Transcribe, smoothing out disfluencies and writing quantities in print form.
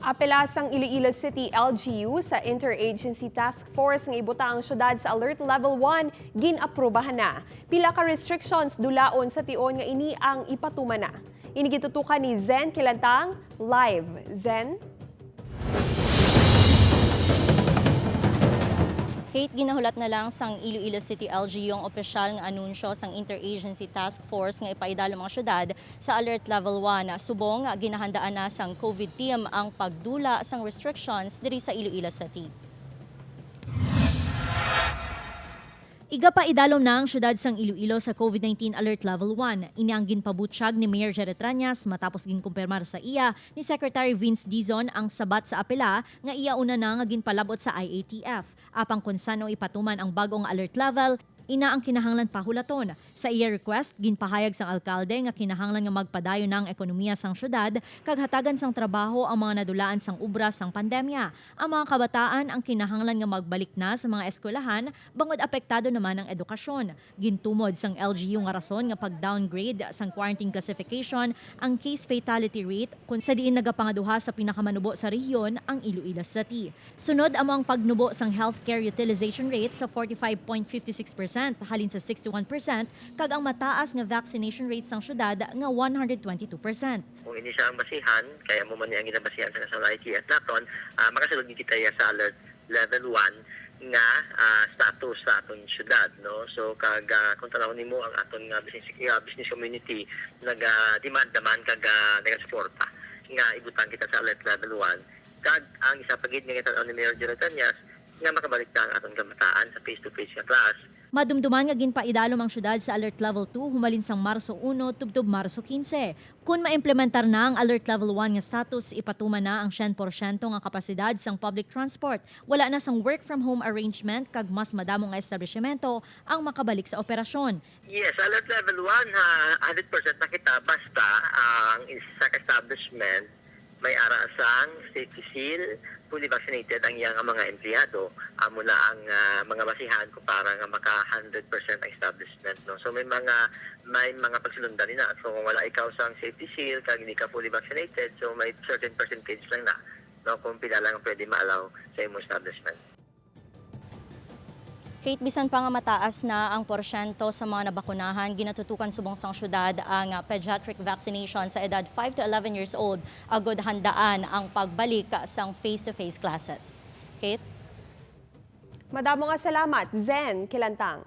Apela sang Iloilo City LGU sa Interagency Task Force nga ibutang ang syudad sa Alert Level 1 ginaprubahan na. Pila ka restrictions dulaon sa tion nga ini ang ipatuman na. Ini gitutukan ni Zen Kilantang live. Zen? Kate, ginahulat na lang sang Iloilo City LGU ang opisyal nga anunsyo sang Interagency Task Force nga ipaidalom ang syudad sa Alert Level 1. Subong, ginahandaan na sang COVID team ang pagdula sang restrictions diri sa Iloilo City. Igapaidalom na ang syudad sang Iloilo sa COVID-19 Alert Level 1. Ini ang ginpabutsyag ni Mayor Jerry Treñas matapos ginkumpirmar sa iya ni Secretary Vince Dizon ang sabat sa apela nga iya una na nga ginpalabot sa IATF. Apang kung sano ipatuman ang bagong alert level, ina ang kinahanglan pahulaton. Sa iya request, ginpahayag sang alkalde nga kinahanglan nga magpadayon na ang ekonomiya sang syudad kag hatagan sang trabaho ang mga nadulaan sang ubra sang pandemya. Ang mga kabataan ang kinahanglan nga magbalik na sa mga eskwelahan bangod apektado naman ang edukasyon. Gintumod sang LGU nga rason nga pag-downgrade sang quarantine classification ang case fatality rate kung sa diin nagapangaduha sa pinakamanubo sa rehiyon ang Iloilo City. Sunod amo ang pagnubo sang healthcare utilization rate sa 45.56% halin sa 61% kag ang mataas nga vaccination rate sang syudad nga 122%. Kung ini siya ang basihan, kaya mo man niya ang ginabasihan sa National ITF naton, makasulod gid kita ya sa alert level 1 nga status sa aton syudad, no? So kag kung tan-awon nimo ang aton nga business community, naga-demand naman kag nagasuporta nga ibutang kita sa alert level 1, kag ang isa pa gid nga gitan-aw ni Mayor Jerry Treñas nga makabalik na ang aton kabataan sa face-to-face nga class. Madumduman nga ginpaidalom ang syudad sa Alert Level 2 humalin sang Marso 1 tubtob Marso 15. Kung maimplementar na ang Alert Level 1 nga status, ipatuman na ang 100% nga kapasidad sang public transport. Wala na sang work from home arrangement kag mas madamo nga establishmento ang makabalik sa operasyon. Yes, alert level 1, ha, 100% na kita basta ang isa ka establishment may ara sang safety seal, fully vaccinated ang iyang mga empleyado. Amo na ang mga basihan ko para nga maka 100% ang establishment, no. So may mga pagsulundan na. So kung wala ikaw sang safety seal kag hindi ka fully vaccinated, so may certain percentage lang na, no, kung pila lang ang pwede ma-allow sa imong establishment. Kate, bisan pa nga mataas na ang porsyento sa mga nabakunahan, ginatutukan subong sang syudad ang pediatric vaccination sa edad 5 to 11 years old agod handaan ang pagbalik sang face-to-face classes. Kate? Madamo nga salamat, Zen Kilantang.